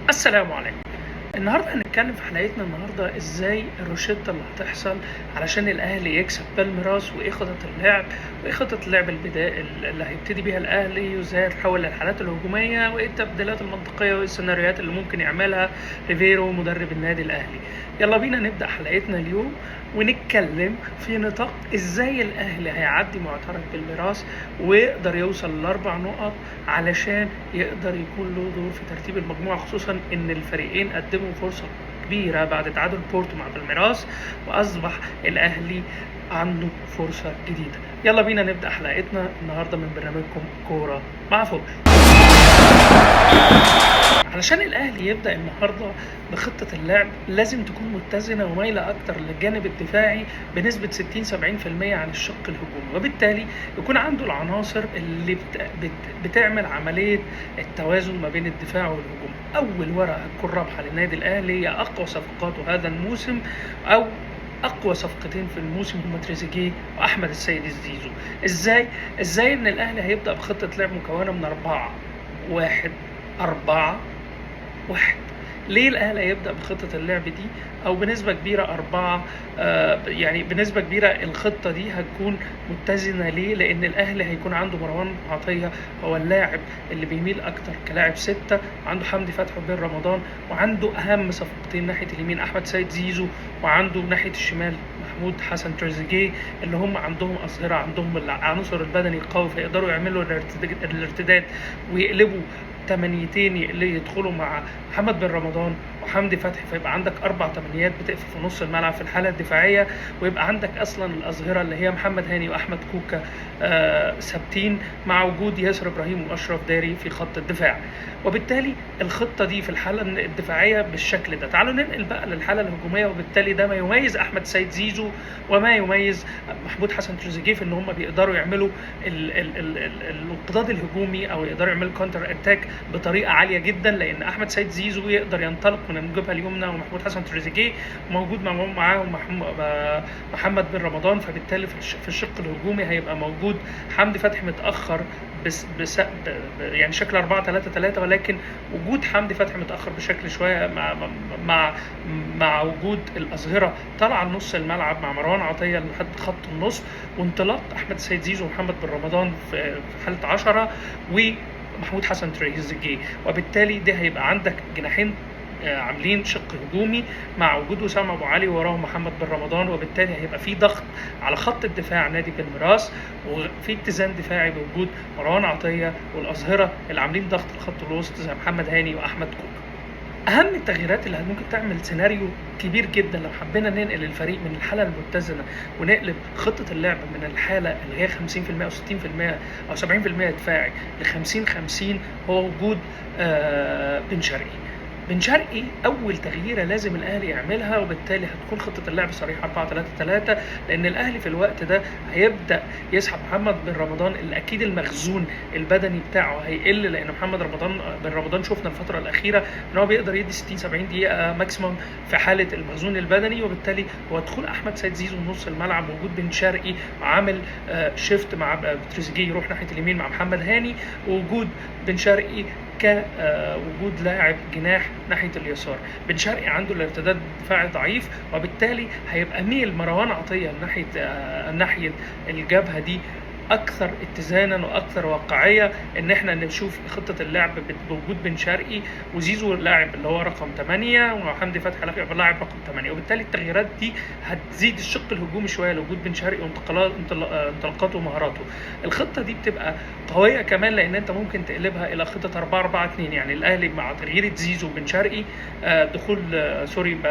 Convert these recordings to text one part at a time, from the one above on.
السلام عليكم. النهارده هنتكلم في حلقتنا النهارده ازاي الروشته اللي هتحصل علشان الاهلي يكسب بالميراس، وايه خطط اللعب، وايه خطط اللعب البداية اللي هيبتدي بيها الاهلي، وازاي هيتحول للحالات الهجومية، وايه التبديلات المنطقية، وايه السيناريوهات اللي ممكن يعملها ريفيرو مدرب النادي الاهلي. يلا بينا نبدا حلقتنا اليوم ونتكلم في نطاق ازاي الاهلي هيعدي معترك بالميراس ويقدر يوصل لاربع نقط علشان يقدر يكون له دور في ترتيب المجموعة، خصوصا ان الفريقين قدموا فرصة كبيرة بعد تعادل بورتو مع بالميراس، واصبح الاهلي عنده فرصة جديدة. يلا بينا نبدا حلقتنا النهارده من برنامجكم كورة مع فوش. علشان الاهلي يبدا النهارده بخطه اللعب لازم تكون متزنة ومايله اكتر للجانب الدفاعي بنسبة 60 70% عن الشق الهجومي، وبالتالي يكون عنده العناصر اللي بتعمل عملية التوازن ما بين الدفاع والهجوم. اول ورقة هتكون رابحه للنادي الاهلي هي اقوى صفقاته هذا الموسم، او اقوى صفقتين في الموسم، هما تريزيجيه واحمد السيد زيزو. ازاي ان الاهلي هيبدا بخطه لعب مكونة من 4 1 4 1؟ ليه الاهلي هيبدا بخطه اللعب دي؟ او بنسبة كبيرة 4، يعني بنسبة كبيرة الخطة دي هتكون متزنة. ليه؟ لان الاهلي هيكون عنده مروان عطية هو اللاعب اللي بيميل اكتر كلاعب 6، عنده حمدي فتحي وبن رمضان، وعنده اهم صفقتين ناحية اليمين احمد سيد زيزو، وعنده ناحية الشمال محمود حسن تريزيجيه، اللي هم عندهم اظهره، عندهم العنصر البدني القوي، فيقدروا يعملوا الارتداد ويقلبوا تمانيتين يدخلوا مع محمد بن رمضان وحمدي فتحي، فيبقى عندك 4 تمانيات بتقفل في نص الملعب في الحالة الدفاعية، ويبقى عندك اصلا الاظهرة اللي هي محمد هاني واحمد كوكا ثابتين مع وجود ياسر ابراهيم واشرف داري في خط الدفاع. وبالتالي الخطة دي في الحالة الدفاعية بالشكل ده. تعالوا ننقل بقى للحالة الهجومية، وبالتالي ده ما يميز احمد سيد زيزو وما يميز محمود حسن تريزيجيه في ان هم بيقدروا يعملوا الانقضاض الهجومي، او يقدروا يعملوا counter attack بطريقة عالية جدا، لان احمد سيد زيزو يقدر ينطلق من الجبهة اليمنى، ومحمود حسن تريزيجيه موجود معاهم محمد بن رمضان، فبالتالي في الشق الهجومي هيبقى موجود حمدي فتحي متاخر بس بس يعني شكل 4-3-3، ولكن وجود حمدي فتحي متاخر بشكل شوية مع مع وجود الاظهرة طالعه لنص الملعب مع مروان عطية لحد خط النص، وانطلاق احمد سيد زيزو ومحمد بن رمضان في حاله 10 ومحمود حسن تريزيجيه، وبالتالي ده هيبقى عندك جناحين عاملين شق هجومي مع وجود وسام ابو علي وراهم محمد بن رمضان، وبالتالي هيبقى في ضغط على خط الدفاع نادي بالميراس، وفي اتزان دفاعي بوجود مروان عطية والاظهره اللي عاملين ضغط الخط الوسط زي محمد هاني واحمد كوكا. اهم التغييرات اللي ممكن تعمل سيناريو كبير جدا لو حبينا ننقل الفريق من الحالة المتزنه ونقلب خطه اللعب من الحالة اللي هي 50% او 60% او 70% دفاعي ل 50-50، هو وجود بن شرقي. بن شرقي اول تغييره لازم الاهلي يعملها، وبالتالي هتكون خطه اللعب صريحه 4-3-3، لان الاهلي في الوقت ده هيبدا يسحب محمد بن رمضان اللي اكيد المخزون البدني بتاعه هيقل، لان محمد بن رمضان شفنا الفترة الاخيرة ان هو بيقدر يدي 60-70 دقيقة maximum في حاله المخزون البدني، وبالتالي هو دخول احمد سيد زيزو نص الملعب، وجود بن شرقي عامل shift مع تريزيجيه يروح ناحية اليمين مع محمد هاني، ووجود بن شرقي كوجود لاعب جناح ناحية اليسار. بن شرقي عنده الارتداد الدفاعي ضعيف، وبالتالي هيبقى ميل مروان عطية ناحية الجبهة دي اكثر اتزانا واكثر واقعية، ان احنا نشوف خطه اللعب بوجود بن شرقي وزيزو اللاعب اللي هو رقم 8 وحمدي فتحي لاعب رقم 8، وبالتالي التغييرات دي هتزيد الشق الهجومي شوية لوجود بن شرقي وانطلاقاته ومهاراته. الخطة دي بتبقى قوية كمان لان انت ممكن تقلبها الى خطه 4-4-2، يعني الاهلي مع تغيير زيزو وبن شرقي دخول sorry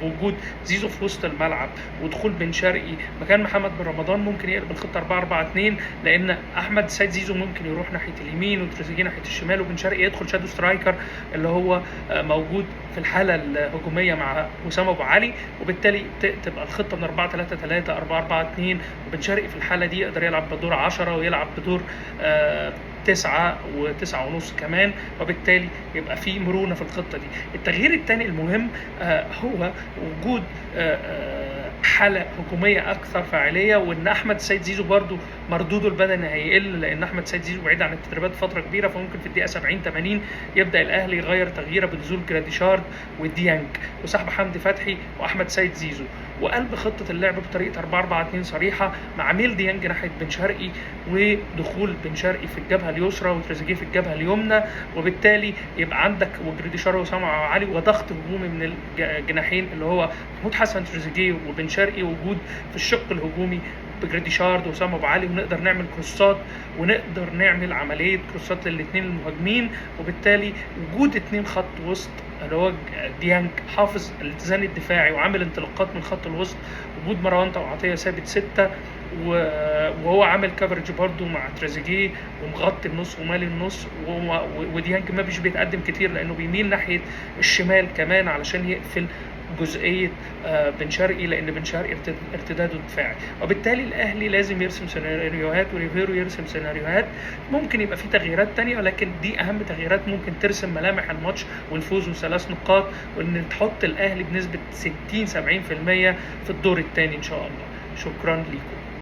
بوجود زيزو في وسط الملعب ودخول بن شرقي مكان محمد بن رمضان ممكن يقلب الخطة 4-4-2، لان احمد سيد زيزو ممكن يروح ناحية اليمين وتريزيجيه ناحية الشمال، وبن شرقي يدخل shadow striker اللي هو موجود في الحالة الهجومية مع وسام ابو علي، وبالتالي تبقى الخطة من 4-3-3 4-4-2، وبن شرقي في الحالة دي يقدر يلعب بدور 10 ويلعب بدور 9 و9.5 كمان، وبالتالي يبقى في مرونة في الخطة دي. التغيير الثاني المهم هو وجود حاله هجومية اكثر فاعلية، وان احمد سيد زيزو برده مردودة البدني هيقل، لان احمد سيد زيزو بعيد عن التدريبات فترة كبيرة، فممكن في الدقيقة 70 80 يبدا الاهلي يغير تغييره بنزول جراديشارد وديانج وسحب حمدي فتحي واحمد سيد زيزو، وقلب خطه اللعب بطريقة 4-4-2 صريحه مع ميل ديانج ناحية بن شرقي، ودخول بن شرقي في الجبهة اليسرى وتريزيجيه في الجبهة اليمنى، وبالتالي يبقى عندك وجريديشار وسام علي وضغط هجومي من الجناحين اللي هو محمود حسن تريزيجيه وبن شرقي، وجود في الشق الهجومي بجريديشارد وسام ابو علي، ونقدر نعمل كروسات ونقدر نعمل عملية كروسات للاثنين المهاجمين، وبالتالي وجود اثنين خط وسط اللي هو ديانج حافظ الاتزان الدفاعي وعامل انطلاقات من خط الوسط، وجود مروان وعطية ثابت 6 وهو عامل coverage برده مع تريزيجيه ومغطي النص ومالي النص، وديانج ما بيش بيتقدم كتير لانه بيميل ناحية الشمال كمان علشان يقفل جزئية بن شرقي، لان بن شرقي ارتداده دفاعي. وبالتالي الاهلي لازم يرسم سيناريوهات وريفيرو يرسم سيناريوهات، ممكن يبقى في تغييرات تانية، ولكن دي اهم تغييرات ممكن ترسم ملامح الماتش والفوز وثلاث نقاط، وان تحط الاهلي بنسبة 60-70% في الدور الثاني ان شاء الله. شكرا لكم.